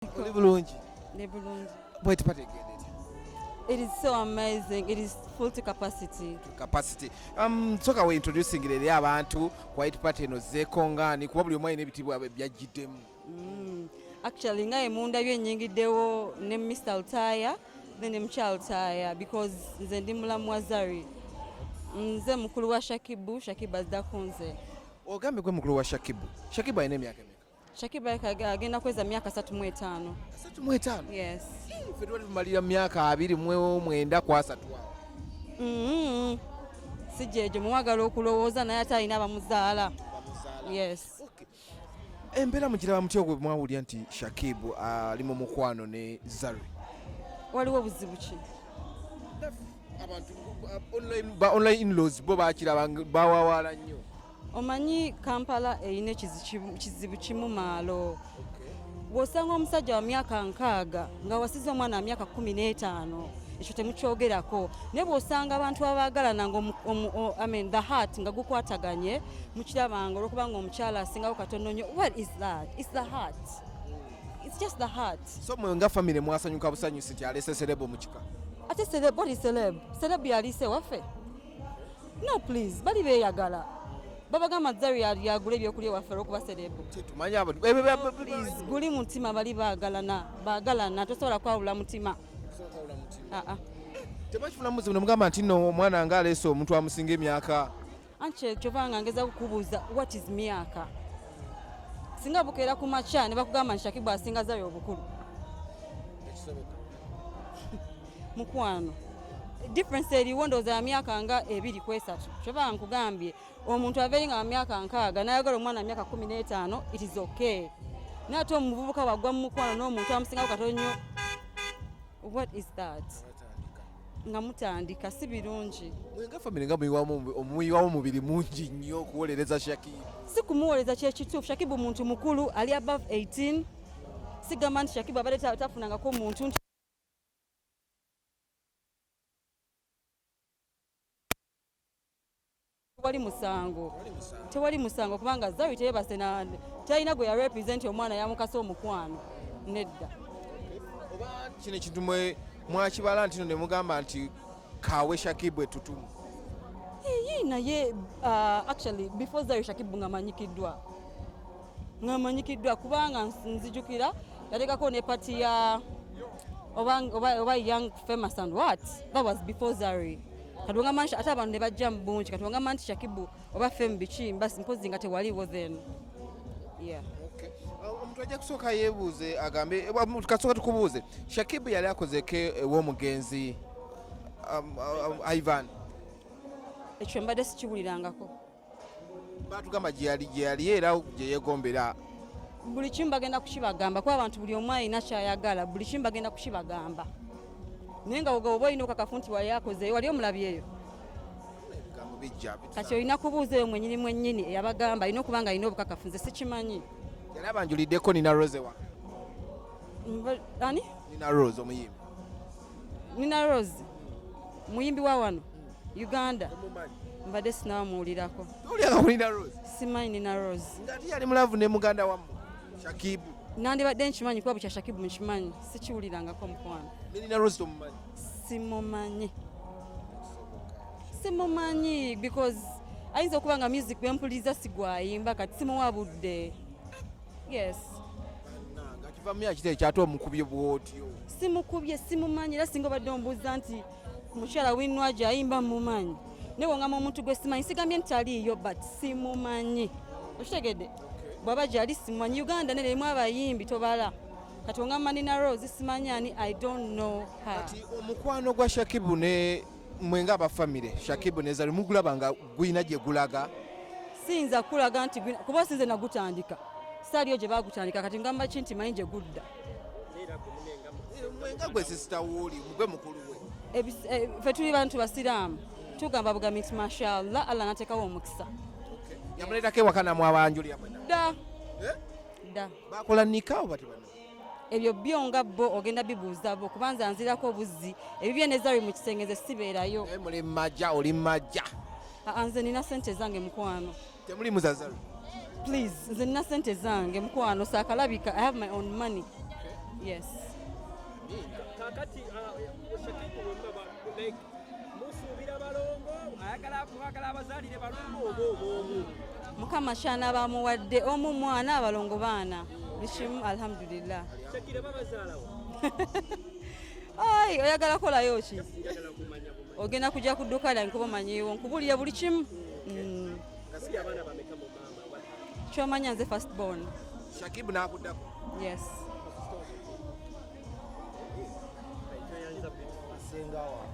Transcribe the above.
Oli bulungi? Ndi bulungi. Bweti pategedde. It is so amazing. It is full to capacity. Capacity. Soka we introducing eri abantu ku White Party eno zeeko ngaani, kuba buli omu alina ebitiibwa byajjiddemu. Actually nga emundabye nnyingiddewo ne Mr. Lutaaya then ne Mukyala Lutaaya, because nze ndi mulamu wa Zari. Nze mukulu wa Shakibu, Shakibu addako nze. Ogambye gwe mukulu wa Shakibu. Shakibu alina emyaka emeka? Shakibu agenda kweza myaka 35. 35? Yes. Ffe twali tumalira myaka 29 ku 30 awo. Si gyegyo muwagala okulowooza, naye ate alina abamuzaala. Bamuzaala. Yes. Okay. Embeera mugiraba mutya bwe mwawulira nti Shakibu ali mu mukwano ne Zari? Waliwo obuzibu ki? Abantu ba online in-laws bo bakiraba bawawaala nnyo. Omanyi Kampala erina ekizibu kimu maalo. Bw'osanga omusajja wa myaka 60 nga wasize omwana wa myaka 15, ekyo temukyogerako. Naye bw'osanga abantu abaagalana nga I mean, the heart nga gukwataganye, mukirabanga olw'okubanga omukyala asingawo katono nnyo. What is that? It's the heart. It's just the heart. So mwe nga family mwasanyuka busanyusi nti alese celeb mu kika? Ate celeb, what is celeb? Celeb yaliise waffe? No please, bali beeyagala. Babagamba Zari yagula ebyokulya waffe olw'okuba celeb. Tetumanyi abantu. Ebyo No, please, guli mutima, bali baagalana, baagalana, tosobola kwawula mutima. Tebakifuna muzibu ne mugamba nti nno omwana nga aleese omuntu amusinga emyaka. Anti kyova nga ngeza kukubuuza what is myaka? Singa bukeera ku makya ne bakugamba nti Shakibu asinga Zari obukulu. Ekisoboka. Mukwano. Difference eriwo ndowooza ya myaka nga 2 ku 3. Kyova nga nkugambye omuntu aveeri nga wa myaka 60 n'ayagala omwana wa myaka 15, it is okay. Naye ate omuvubuka bw'agwa mu mukwano n'omuntu amusingako katono nnyo, what is that? Nga mutandika, si birungi. Mwe nga family nga muyiwamu omubiri mungi nnyo okuwolereza Shakibu. Si kumuwolereza kyekituufu. Shakibu muntu mukulu, ali above 18. Sigamba nti Shakibu abadde tafunangako muntu nti tewali musango. Tewali musango kubanga Zari teyebase na talina gwe yarepresent omwana yamukasa omukwano nedda. Oba kino ekintu mwe mwakibala nti ne mugamba nti kawe Shakibu etutumu. Eyi naye actually before Zari Shakibu ng'amanyikiddwa. Ng'amanyikiddwa kubanga nzijukira yatekako ne party ya oba young famous and what? That was before Zari. Kati ngamba nti ate abantu ne bajja mu bungi, kati ngamba nti Shakibu oba fame biki, mpozi nga tewaliwo then. Yeah. Okay. Omuntu ajja kusooka yeebuuze agambe, kasooka tukubuuze, Shakibu yali akozeeko ew'omugenzi Ivan? Ekyo mbadde sikiwulirangako. Baatugamba gye yali era gye yeegombera. Buli kimu bagenda kukibagamba kuba abantu buli omu alina ky'ayagala, buli kimu bagenda kukibagamba. Naye nga oba olina okakafu nti wali akozeeyo, wali omulabyeyo? Ebigambo bijja, bijja. Kati olina kubuuza eyo mwennyini mwennyini eyabagamba, alina okuba nga alina obukakafu, nze sikimanyi. Yali abanjuliddeko Nina Rose wa? Ani? Nina Rose omuyimbi. Nina Rose muyimbi wa wano Uganda. Mbadde sinabamuwulirako. Towuliranga ku Nina Rose? Simanyi Nina Rose. Ng'ate yali mulavu ne muganda wammwe Shakibu. Nandibadde nkimanyi kuba bukya Shakibu nkimanyi, sikiwulirangako mukwano. Ne Nina Rose tomumanyi? Simumanyi. Simumanyi because ayinza okuba nga music gwe mpuliriza si gw'ayimba, kati simuwa budde. Yes. Nga kiva mu myaka kyate omukubye bw'otyo. Simukubye, simumanyi, era singa obadde ombuuza nti mukyala Winwagi ayimba mumanyi. Naye bw'ongamba omuntu gwe simanyi, sigambye nti taliiyo, but simumanyi. Okitegedde? Bw'aba gy'ali simumanyi. Uganda nene erimu abayimbi tobala. Kati ongamba Nina Rose simanyi ani, I don't know her. Kati omukwano gwa Shakibu ne mwe nga aba family, Shakibu ne Zari mugulaba nga gulina gye gulaga? Siyinza kulaga nti kuba sinze nagutandika. Saaliyo gye baagutandika, kati ngamba ki nti manyi gye gudda. Mwe nga gwe sister wooli, gwe mukulu we. Ffe tuli bantu basiraamu, tugamba bugambi nti mashallah, Allah n'ateekawo omukisa. Yamuleetako ewaka namwabanjulira mwena? Dda. Dda. Bakola nika oba tebanna? Ebyo byo nga bo ogenda bibuuza bo, kubanza nzirako obuzzi. Ebibye ne Zari mu kisenge nze sibeerayo. Naye muli majja, oli majja. Nze nina ssente zange mukwano. Temuli muza Zari? Please, nze nina ssente zange mukwano, saakalabika. I have my own money. Yes. Kakati Shakibu, bwe like musuubira balongo, ayagala mwagala abazaalire balongo oba obwomu? Mukama kyana bamuwadde omu mwana, abalongo baana, bikimu, alhamdulillah. Shakira babazaalawo? Ai, oyagala kolayo ki? Njagala kumanya bumanyi. Ogenda kujja ku dduuka lyange kuba omanyiiwo, nkubulira buli kimu. Kasi abaana bameka mu maama wa? Kyomanya nze first born. Shakibu n'akuddako? Yes. Toyanza. Sengawa.